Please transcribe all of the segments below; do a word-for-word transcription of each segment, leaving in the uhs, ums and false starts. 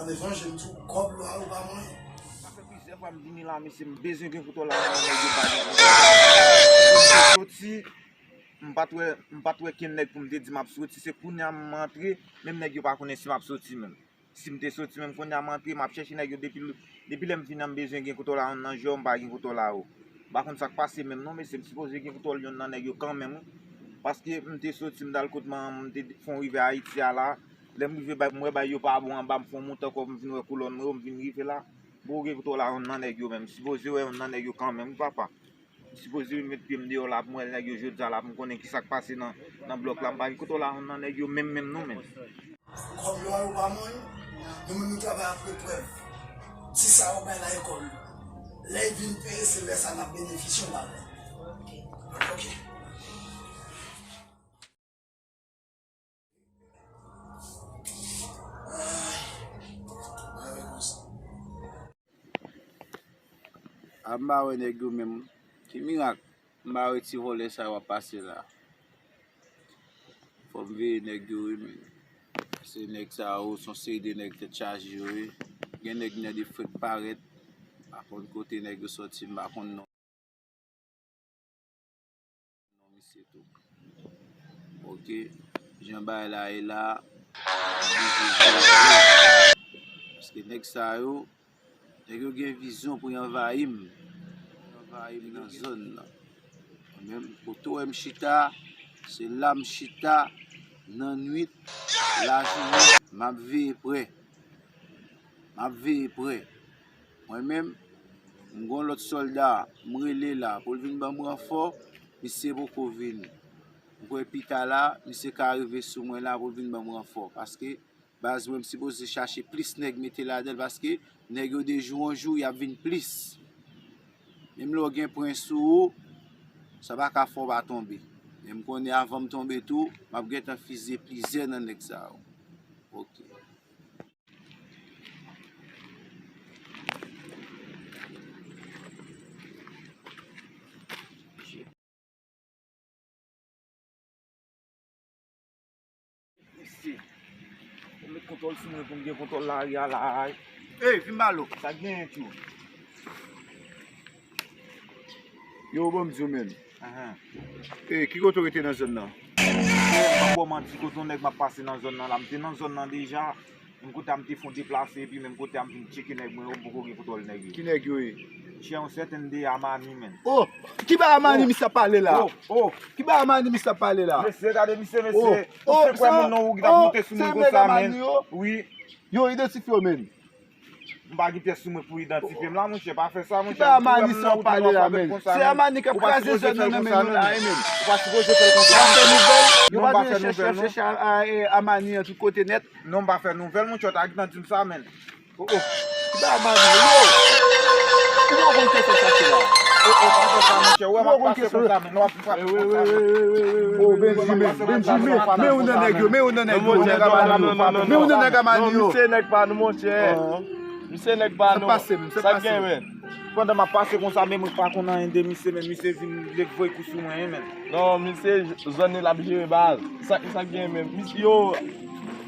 Levanjil di w kòb lwa yo pa manyen. Sa fè plizyè fwa m vini la, mesye, m bezwen gen kontwòl la, nèg yo pa gen kontwòl. M te soti, m pa t wè, m pa t wè kenn nèg pou m te di m ap soti, se kounye a m antre, menm nèg yo pa konnen si m ap soti menm. Si m te soti menm kounye a m antre, m ap chèche nèg yo depi, depi lè m vini an, m bezwen gen kontwòl a youn nan je w, m pa gen kontwòl a ou. M pa konn sa k pase menm non, mesye, m sipoze gen kontwòl youn nan nèg yo kanmenm, wi. Paske m te soti, m t al kot manman m, m te fè yon rive Ayiti a la. Lè m rive, bay, m wè bay yo pa bon anba, m fè yon moute ankò, m vin wè koulè nwa yo, m vin rive la. Bon, gen kontwòl a youn nan nèg yo menm. M sipoze wè youn nan nèg yo kanmenm, wi, papa. M sipoze met pye m deyò la pou m wè nèg yo jodi a la, pou m konnen ki sa k pase nan, nan blòk la. M pa gen kontwòl a youn nan nèg yo menm, menm non, menm. Kòb lwa yo pa manyen, nou menm nou travay ak eprèv. Ti sa yo bay lakòl. Lè y vin peye, se lè sa n ap benefisye yon bagay. Ok. A m pa wè nèg yo menm. Ki mirak? M pa wè ti vòlè sa yo ap pase la. Fò m veye nèg yo wi, men. Se nèg sa yo, se yon seri de nèg tèt chaje yo ye. Gen nèg nan de fèk parèt. M pa konn kote nèg yo sòti, m pa konn non. Non, misye tou. Ok. Jan bagay la ye la, paske nèg sa yo, nèg yo gen vizyon pou y anvayi m. Anvayi m nan zòn nan. Mwen menm, kote w wè m chita, se la m chita, nan nwit, lajounen, m ap veye prè. M ap veye prè. Mwen menm, m gon lòt sòlda, m rele la pou l vin ban m ranfò, misye poko vini. M kwè pita la, misye ka rive sou mwen la pou l vin ban m ranfò, paske baz mwen, m sipoze chache plis nèg mete ladan l, paske nèg yo de jou an jou, y ap vin plis. Menm lè w gen pwen sou ou, sa pa ka fè w pa tonbe. Men m konnen avan m tonbe tou, m ap gentan fizye plizyè nan nèg sa yo. Ok. Mesye, ou met kontwòl sou mwen pou m gen kontwòl lari a la. Ey, vin ba lo. Sa k genyen tou? Yo, bon, m di w, men. Ahan. Ey, ki kote w rete nan zòn nan? M pa ba w manti, kote yon nèg m ap pase nan zòn nan la. M te nan zòn nan deja. Menm kote a m te fon deplase, epi menm kote a m vin tcheke nèg mwen yo, m poko gen kontwòl nèg yo. Ki nèg yo ye? Chè yon sèten de Amani, men. Oh, ki ba Amani misye ap pale la? Oh, oh. Ki ba Amani misye ap pale la? Mesye, gade misye, mesye. Oh, oh, misye kwè moun nan ou ki t ap monte sou moun konsa, men. Wi. Yo, idantifye w, men. M pa gen pyès sou mwen pou idantifye m la, monchè, pa fè sa, monchè. Ki ba Amani sa w ap pale la, men? Se Amani k ap kraze zòn nan nan men nou la, wi, men. Ou pa sipoze fè l konsa. Ou pa fè nouvèl? Yo pa vin chèche, chèche Amani an tout kote nèt? Non, m pa fè nouvèl, monchè, w ta gentan di m sa, men. Oh, oh. Ki ba Amani, yo. Kouman w konn kesyon sa se la? Oh, oh, pa fè sa, monchè. Ou wè m ap pase konsa, men. Non, w ap pase konsa, men. Oh, Benjamin, Benjamin, men ou nan nèg yo, men ou nan nèg yo, nèg Amani yo. Men ou nan nèg Amani yo. Non, misye nèg pa nou, monchè. Misye nèg pa nou. Sa k gen, men? Pandan m ap pase konsa, men mwen pa konn anyen de misye, men misye vin voye kou sou mwen, men. Non, misye zòn li l ap jere baz. Sa, sa k gen, men? Misye, yo,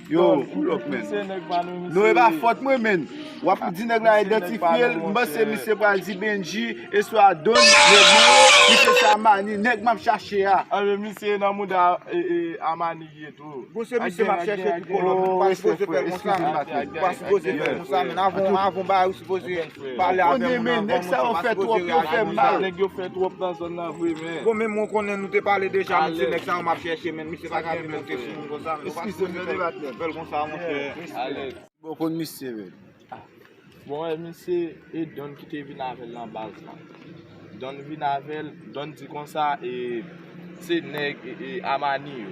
Yo, pull up, men. Misye nèg pa nou, misye. Non, e pa fòt mwen, men. W ap di nèg la idantifye l, m panse misye pral di Benji, e swa Don, nèg mwen yo, misye se Amani, nèg m ap chache a. Anben, misye nan mouda, e, e, Amani ye tou. Bon, se misye m ap chèche tou, kolòn. Ou pa sipoze fè l konsa, men. Ou pa sipoze fè l konsa, men. Avan, avan bagay, ou sipoze pale avè moun anvan, monchè. Ou pa sipoze reyaji konsa. Nèg yo fè twòp nan zòn nan vre, men. Bon, men mwen konnen nou te pale deja, men se nèg sa yo m ap chèche, men. Misye pa ka vin monte sou moun konsa, men. Ou pa sipoze fè l. Fè l konsa, monchè. Alèz. Bon, konn misye, men. Bon, wè, misye e Don ki te vin avè l nan baz la. Don vin avè l, Don di konsa, e, se nèg, e, e, Amani yo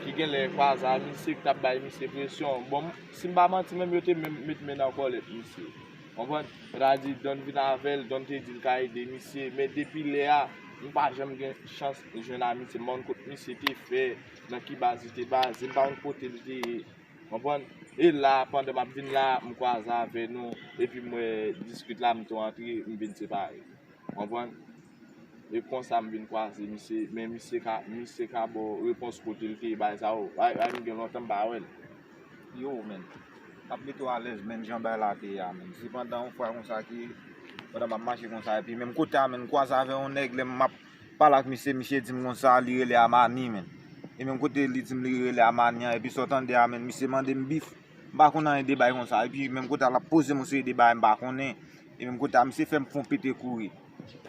ki genlè kwaze a misye, ki t ap bay misye presyon. Bon, si m pa manti, menm yo te menm met men nan kòlèt misye. Konprann? Sètadi, Don vin avè l, Don te di l ka ede misye, men depi lè a, m pa janm gen chans jwenn a misye. M pa konn kot misye te fè, nan ki baz li te baze, m pa konn kote l te ye. Konprann? E la, pandan m ap vin la, m kwaze avè nou, epi m wè diskit la, m tou antre, m vin separe. Konprann? E konsa m vin kwaze misye, men misye ka, misye ka ba w repons kote l te ye, bagay sa yo. Ay, ay, m gen lontan m pa wè l. Yo, men. Ap mete w alèz, menn, jan bagay la te ye a, menn. Se pandan yon fwa konsa ki, pandan m ap mache konsa, epi menm kote a, menn, m kwaze avè yon nèg, lè m ap pale ak misye, misye di m konsa, li rele Amani, menn. E menm kote li di m li rele Amani an, epi sa w tande a, menn, misye mande m bif, m pa konn anyen de bagay konsa. Epi menm kote a, l ap poze m yon seri de bagay m pa konnen. E menm kote a, misye fè m fon pete kouri.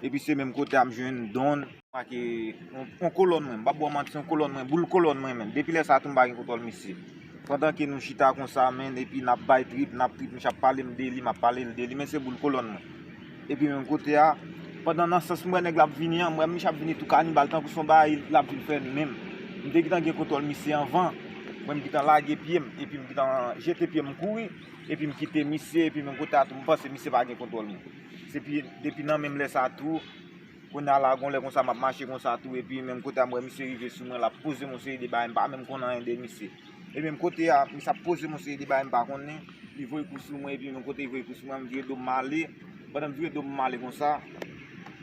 Epi se menm kote a m jwenn Don. Make yon, yon kolòn mwen, m p ap ba w manti, yon kolòn mwen, boul kolòn mwen, menn. Depi lè sa a tou m pa gen kontwòl misye. Pandan ke nou chita konsa, menn, epi n ap bay trip, n ap trip, misye ap pale m de li, m ap pale l de li, men se boul kolòn mwen. Epi menm kote a, pandan nan sans m wè nèg la ap vini an, m wè misye ap vini tou kanibal, tankou se yon bagay l ap vin fè menm. M te gentan gen kontwòl misye anvan, mwen m gentan lage pye m, epi m gentan jete pye m kouri, epi m kite misye, epi menm kote a tou m panse misye pa gen kontwòl mwen. Se pi, depi nan menm lè sa a tou, kounye a la, gon lè konsa, m ap mache konsa tou, epi menm kote a, m wè misye rive sou mwen, l ap poze m yon seri de bagay, m pa menm konn anyen de misye. E menm kote a, misye ap poze m yon seri de bagay m pa konnen, li voye kou sou mwen, epi menm kote li voye kou sou mwen, m vire do m ale. Pandan m vire do m, m ale konsa,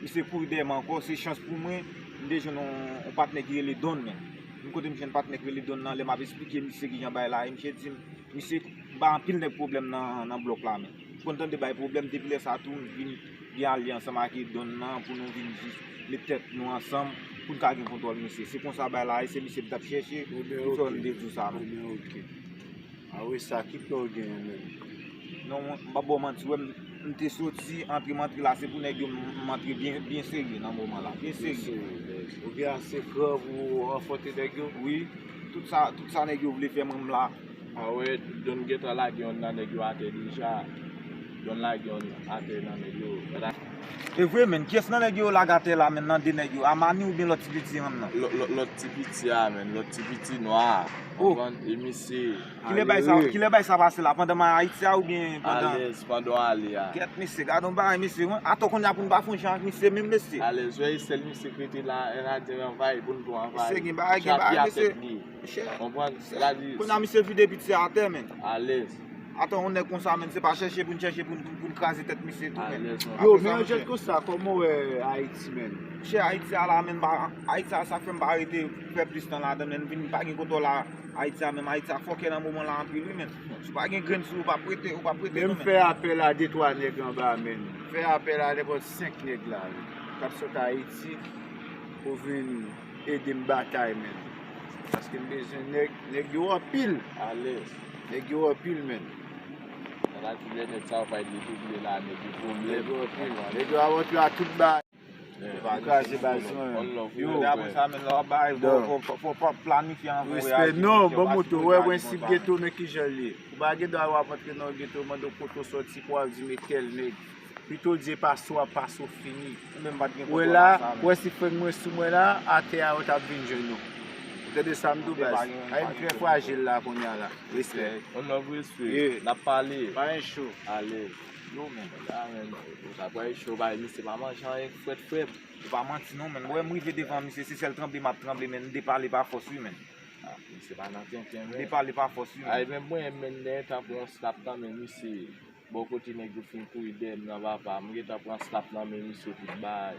misye kouri dèyè m ankò, se chans pou mwen, m te jwenn yon, yon patnè ki rele Don, men. Menm kote m jwenn patnè ki rele Don nan, lè m ap esplike misye kijan bagay la ye, misye di m, misye ba anpil nèg pwoblèm nan, nan blòk la, men. Ou konn tande bay pwoblèm, depi lè sa a tou, m vin gen alye ansanm ak Edon nan pou nou vin jis met tèt nou ansanm pou n ka gen kontwòl misye. Se konsa bay la ye, se misye m t ap chèche, ki fè m te di w sa, non. Ebyen, ok. A wi, sa ki plan w genyen menm? Non, mwen, m p ap ba w manti, wè, m, m te soti, antre m antre la, se pou nèg yo, m, m antre byen, byen serye nan moman la, byen serye. Ou gen ase kran pou w anfwonte nèg yo? Wi, tout sa, tout sa nèg yo vle fè, mwen, m la. A wè, Don gentan lage yonn nan nèg yo atè deja. Don lage yonn atè nan nèg yo. E vre, menn. Kiyès nan nèg yo lage atè la, menn, nan de nèg yo? Amani oubyen lòt ti piti an nan? Lò-, lò-, lòt ti piti a, menn. Lòt ti piti nwa a. Oh. Konprann? E misye. Kilè bay sa, kilè bay sa pase la? Pandan m al Ayiti a oubyen pandan? Alèz, pandan w ale a. Gèt, mesye, gade yon bagay, mesye. Atò, kounye a pou n pa fè yon jan ak misye menm, mesye. Alèz, wè, e sèl misye k rete la, n a di anvayi, pou n tou anvayi. Mesye, gen bagay, gen bagay, mesye. Konprann? Kounye a misye vide piti a atè, menn. Alèz. Atò, yon nèg konsa, menn, se pa chèche pou n chèche pou n, pou n, pou n kraze tèt misye tou, menn. Alèz, non. Yo, men yon jan konsa, kòman w wè Ayiti, menn? Chè, Ayiti a la, menn, pa, Ayiti a, sa fè m pa rete fè plis tan ladan, menn, m vin pa gen kontwòl a Ayiti a, menm Ayiti a fòkè nan moman la anpil, wi, menn. Si w pa gen grenn sou ou, w p ap rete, ou p ap rete, non, menn. Men m fè apèl a de twa nèg anba, menn. Fè apèl a nenpòt senk nèg la, menn. K ap sot Ayiti pou vin ede m batay, menn. Paske m bezwen nèg, nèg yo anpil. Alèz. Nèg yo anpil, menn. Sa ta di lè nèg sa yo pa ede double la, nèg yo pwoblèm. Nèg yo anpil. Nèg yo ap antre a tout bay. Yo kraze baz mwen. Yo, apre sa, menn, lè w ap bay, fò, fò, fò, fò w planifye anvan. Respè, non, ban m moto, wè, prensip geto, men kijan l ye. Ou pa gen dwa w ap antre nan yon geto, mande w kote w sòti pou w al di m e tèl nèg. Pito w di e pase w ap pase w fini. Ou menm pa t gen kontwòl a sa, menn. Wè la, wè si frè mwen sou mwen la, atè a yo t ap vin jwenn ou. Ou tande sa m di w, baz? Ayiti trè frajil la kounye a la. Respè. On love, respè. N ap pale. Pa gen cho. Alèz. Yo, menn. Sa pral cho, bay, misye pa manje anyen frèt, frèt. Ou pa manti non, menn. Wè, m rive devan misye, se sèl tranble m ap tranble, menn. M depale pa fòs, wi, menn. Ah, misye pa nan tenten, menn. M depale pa fòs, wi, menn. Ay, menm mwen, menn, m gentan pran yon slap nan men misye. Bò kote nèg yo fin kouri dèyè m nan, papa. M gentan pran slap nan men misye tout bagay.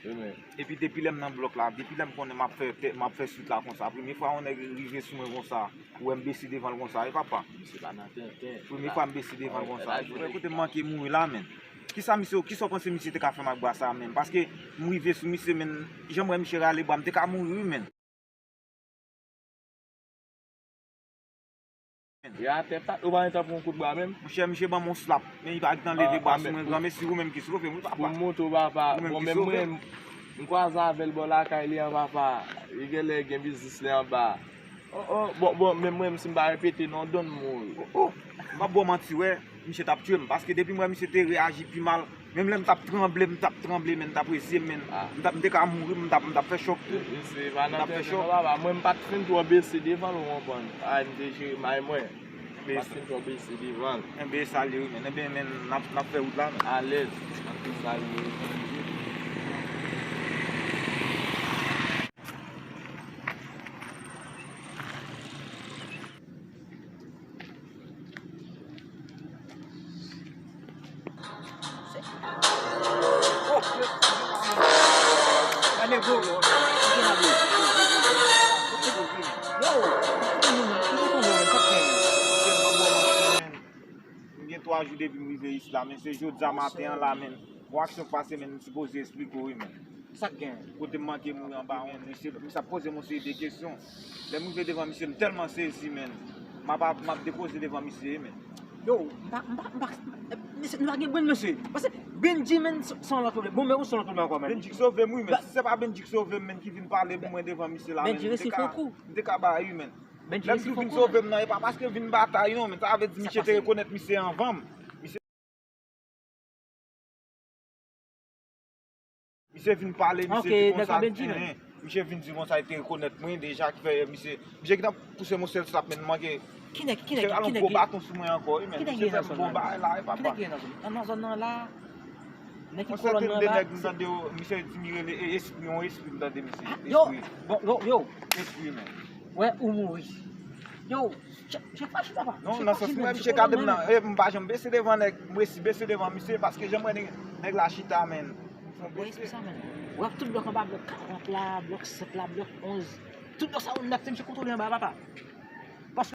Wi, menn. Epi depi lè m nan blòk la, depi lè m konnen m ap fè, m ap fè swit la konsa, premye fwa yon nèg rive sou mwen konsa, ou wè m bese devan l konsa, wi, papa. Misye pa nan tenten. Premye fwa m bese devan l konsa. Ou wè kote m manke mouri la, menn. Kisa misye, kisa w panse misye te ka fè m ak bra sa a menm? Paske m rive sou misye, menn, jan m wè misye rale bra, m te ka mouri, wi, menn. E atè pat, ou pa gentan pran kout bra menm? Monchè, misye ban m yon slap, men li pa gentan leve bra sou mwen, granmesi, ou menm ki sove m, wi, papa. Pou m montre w, papa. Bon, menm mwen, m kwaze avè l bò lakay li an, papa. Li genlè gen biznis li anba. Oh, oh, bon, bon, menm mwen, si m pa repete non, Don mouri. Oh, oh, m p ap ba w manti, wè, misye t ap tye m, paske depi m wè misye te reyaji pi mal, menm lè m t ap tranble, m t ap tranble, menn, m t ap reziye m, menn. M t ap, m te ka mouri, m t ap, m t ap fè chòk tou. M t ap fè chòk. Papa, mwen, m pa t fin twò bese devan l, ou konprann. Ay, m te jere may mwen. M pa t fin twò bese devan l. Enben, e sa l ye, wi, menn. Enben, menn, n ap, n ap fè wout la, menn. Alèz. N ap fè sa l ye, wi. Jou depi m rive isit la, men se jodi a maten an la, men. Gon aksyon k pase, men, m sipoze esplike w, wi, men. Sa k gen? Kote m manke mouri anba yon mesye, misye ap poze m yon seri de kesyon. Lè m rive devan misye, m tèlman sezi, men. M ap, m ap depoze devan misye, men. Yo, m pa, m pa, m pa, mesye, nou pa gen brenn, mesye. Paske Bendji, men, se, se yon lòt pwoblèm. Bon, men ou se yon lòt pwoblèm ankò, men. Bendji k sove m, wi, men. Si se pa Bendji k sove m, men, ki vin pale pou mwen devan misye la, men, Bendji resi fè kou. M te ka ba, wi, men. Lè m di w vin sove m nan, e pa paske vin batay non, men sa vle di misye te rekonèt misye anvan m. Misye, misye vin pale, misye di konsa, misye vin di konsa, li te rekonèt mwen deja, ki fè misye, misye gentan pouse m yon sèl slap, men m manke. Ki nèg, ki nèg, misye al yon gwo baton sou mwen ankò, wi, men misye fè m bon bagay la, wi, papa. Ki nèg ki nan zòn nan? Nan zòn nan la, nèg ki kolòn nan la, nèg m tande yo, misye di m rele, e, espri, yon espri m tande misye. Yo, espri. Bon, yo, yo. Espri, men. Wè, ou mouri. Yo, chak, chak fwa chita pa. Non, nan sans mwen, misye gade m nan, e, m pa janm bese devan nèg, m resi bese devan misye, paske jan m wè nèg, nèg la chita, men. Bon, espri sa, men. Wè, tout blòk anba, blòk karant la, blòk sèt la, blòk onz. Tout blòk sa yo nèt, se misye kontwole anba, papa.